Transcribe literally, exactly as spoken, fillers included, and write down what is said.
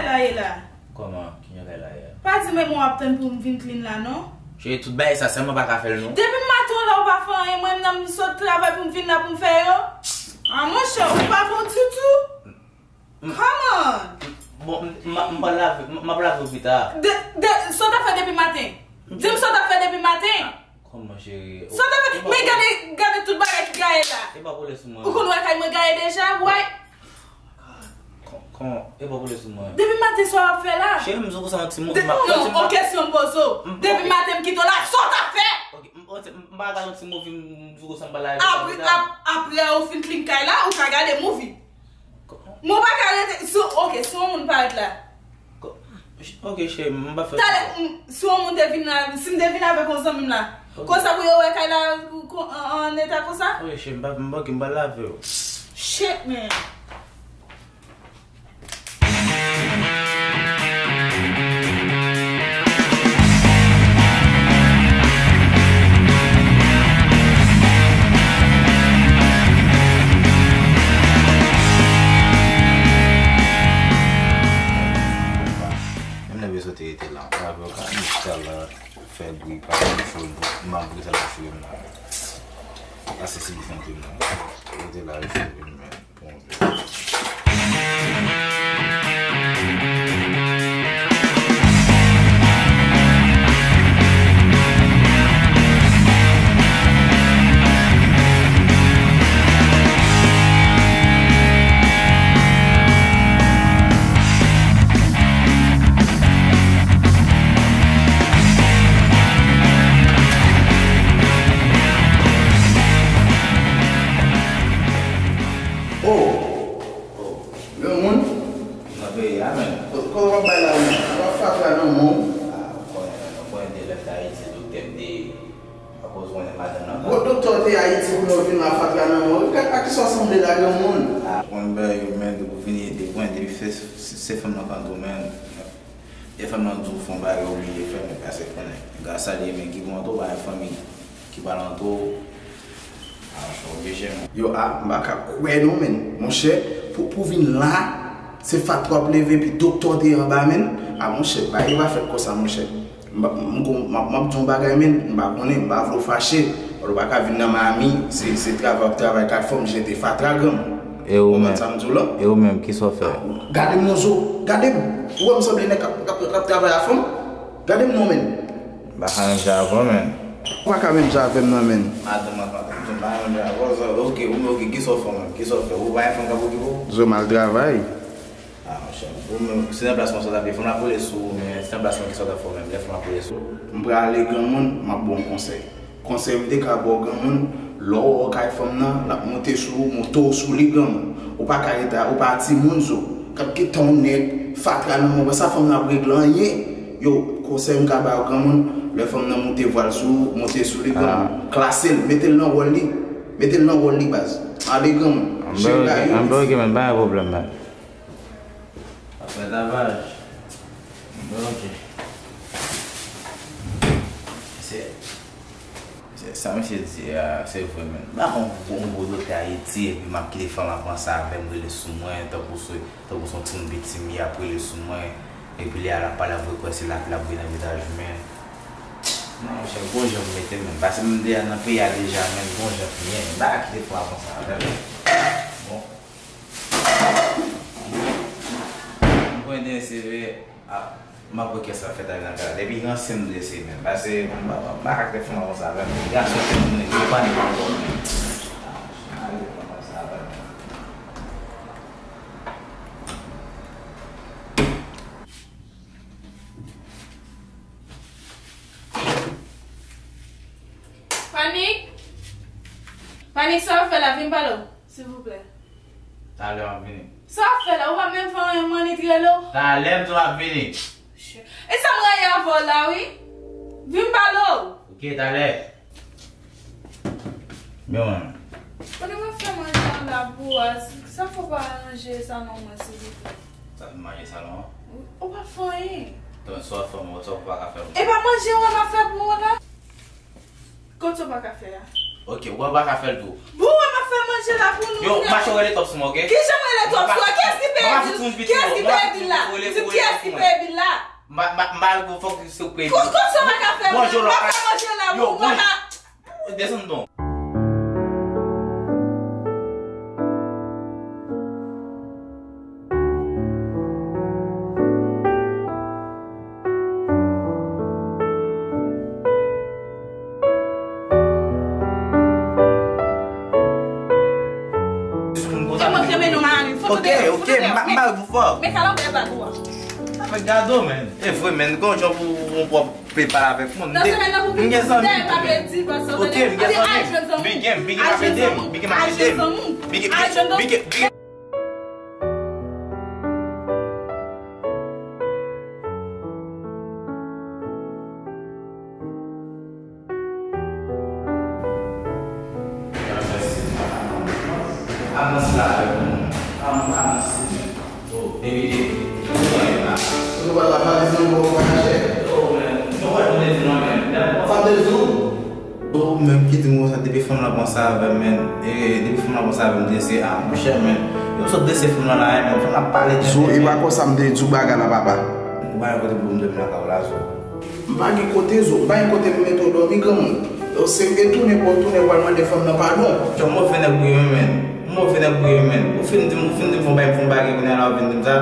la ye la? Kòman? Ki jan kay la ye a? Pa di m men w ap tann pou m vin clean la, non. Cheri, tout bagay sa, sèlman pa ka fè l, non. Depi maten w la, ou pa fè anyen, mwen menm m sot travay pou m vin la pou m fè yo. Ah, monchè, ou pa bon ditou. Come on! Bon, m, m, m pral lave, m, m ap lave yo pita. De, de, sa w t ap fè depi maten? Di m sa w t ap fè depi maten. Ah, kòman, cheri? Sa w t ap fè? Men gade, gade tout bagay ki gaye la. E pa kole sou mwen. Ou konn wè kay mwen gaye deja, wè? Kòman, e pa kole sou mwen. Depi maten sa w ap fè la? Cheri, m sou konsa yon ti movi, m ap... Non, yon kesyon m poze w. Depi maten m kite w la, sa w t ap fè? Ok, m, m, m pa ka yon ti movi, m sou konsa m pral lave. Apre, ap, apre ou fin clean kay la, ou ka gade movi. Men w pa ka rete, si, ok, si yon moun parèt la. Ok, cheri, m pa fè sa. Talè, m, si yon moun te vin la, si m te vin avèk yon zanmi m la, konsa pou yo wè kay la, an, an eta konsa? Ok, cheri, m pa, m pa, ok, m pa lave yo. Shit, man. Menm lè bezwen te rete la, antre avè w ka jiska la, fè bri, pa fè bri, m ap bri sa la sou m la. Pase si li fè m la. Rete la, rete la, men. Oh! Oh. Granmoun? Nan peyi a, menm. Ko-, kòman w ap bay la, menm? W ap fatra nan men w. Ah, ou konnen, menm, ou konnen de lè m te Ayiti, doktè m te ye. Akoz ou konnen madanm nan. Gwo doktè w te Ayiti pou nou vin la fatra nan men w. Gad a kisa w sanble la, granmoun. Ah, ou konn bagay yo, menm, depi w vini, depi w konnen, depi se, se, se fanm nan k antre w, menm. E fanm nan di w fè yon bagay, ou oblije fè, men pase konnen. Gras a li, men ki bon antre w, pa gen fanmi ki pral antre w. Ah, monchè, oblije, men. Yo, ah, m pa ka kwè non, menn. Monchè, pou, pou vin la, se fatra w ap leve, epi doktè w te anba, menn. Ah, monchè, bagay yo pa fèt konsa, monchè. M pa, m gon, m ap, m ap di w yon bagay, menn, m pa konnen, m pa vle w fache. Ou pa ka vin nan Miami, se, se travay w ap travay, kat fòm jete fatra, granmoun. E ou menm? Ou konprann sa m di w lan? E ou menm, kisa w fè? Gade m non zo, gade m. Ou wè m sanble nèg k ap, k ap, k ap travay a fanm? Gade m non, menn. M pa ka menm jan avè w, menn. Ou pa ka menm jan avè m nan, menn. Madanm, madanm, madanm, m pa ka menm jan avè w, zo, ok, ou menm, ok, kisa w fè, menm? Kisa w fè? Ou pa gen fanm k ap okipe w? Zo, m al travay. Ah, monchè, ou menm, se nan plas mwen sa w t ap ye, fanm la kole sou ou, men se nan plas mwen kisa w t ap fè w menm, lè fanm la kole sou ou? M prale, granmoun, m ap ba w yon konsèy. Konsèy m te ka ba w, granmoun, lè w wè w kay fanm nan, l ap monte sou ou, monte w sou li, granmoun. Ou pa ka rete, ou pa timoun, zo. K ap gentan yon nèg fatra nan men w, sa fanm nan ap regle anyen. Yo, konsèy m ka ba w, granmoun, lè fanm nan monte vwal sou ou, monte sou li, granmoun. Klase l, mete l nan wòl li. Mete l nan wòl li, baz. Ale, granmoun. Anben, ok, men pa gen pwoblèm, men. Ap fè lavaj. Bon, ok. Se, se sa misye di a, se vre, menn. M pa konn pou m gwo doktè Ayiti, epi m ap kite fanm ap ranse avè m, rele sou mwen, tankou se, tankou se yon timoun piti m ye, ap rele sou mwen. Epi lè a l ap pale avèk ou, se la, l ap voye nan vizaj ou, men. Non, monchè, gon jan pou mete m, menn. Paske m deja nan peyi a deja, menn, gon jan pou m ye, menn. M pa ka kite fanm ap ranse avè m. Bon. M konnen se vre, a, m ap wè kiyès k ap fè travay nan kay la. Depi ranse m blese, menn. Pase, m pa, m pa ka kite fanm ap ranse avè m. Gason, se moun, yo pa ni ankò, menn. A, ale fanm ap ranse avè m. Panik! Panik, sa w ap fè la? Vin pale w. Silvouplè. Talè m ap vini. Sa w ap fè la? Ou pa menm fè anyen, m annik rele w? Talè m di w m ap vini. E sa m rayi avè w la, wi. Vin m pale w. Ok, talè. Men mwen. Kote w ap fè manje an la pou w a? Sa fè w pa ranje salon mwen, silvouplè? Sa fè manje salon an? Ou pa fè anyen. Donk, sa w ap fè mwen, sa w pa ka fè mwen? E pa manje w m ap fè pou ou la? Kot sa w pa ka fè a? Ok, ou pa ka fè l tou. Bon, w ap fè manje la pou nou. Yo, mache rele Tops mwen, ok? Kijan rele Tops la? Kiyès ki peye bil? Kiyès ki peye bil la? Di m Malgre fòk se kwè. Kon, kon sa w pa ka fè, Bonjou, w pa fè manje la, yo, ou pa ka. Desann non. Se mwen k te mennen w Miami. Foto de, foto de. Ok, ok, m pa, m pa pou fò. Men kalanbè bag ou a. Sa fè gade w, men. E vre, men. Gon jan pou, pou, pou w ap pale avèk moun. M gen zanmi. Ok, m gen zanmi. Bigem, Bigem ap ede m. Bigem ap ede m. Bigem, Bigem, Bigem. Anons la avèk nou. Anons, anons. Oh, baby, baby. Ou pa la valiz nan bò pa chè. Oh, man. Yo pa jwenn di non, man. Sa te di w? Ou menm ki di m konsa, depi fanm lan panse avè m, men, e, depi fanm lan panse avè m, di se, a, monchè, men, yo sot de se fanm lan la, men, fanm lan pale de. Zo, e pa konsa m te di w bagay la, papa. Ou pa gen kote pou m dòmi lakay ou la, Zo. M pa gen kote, Zo, m pa gen kote pou mete w dòmi, granmoun. Yo, se retounen pou w tounen pou al mande fanm nan padon. Yon move nèg ou ye, men. Yon move nèg ou ye, men. Ou fin di m, ou fin di m fon bagay, m fon bagay, kounye a la, ou vin di m sa.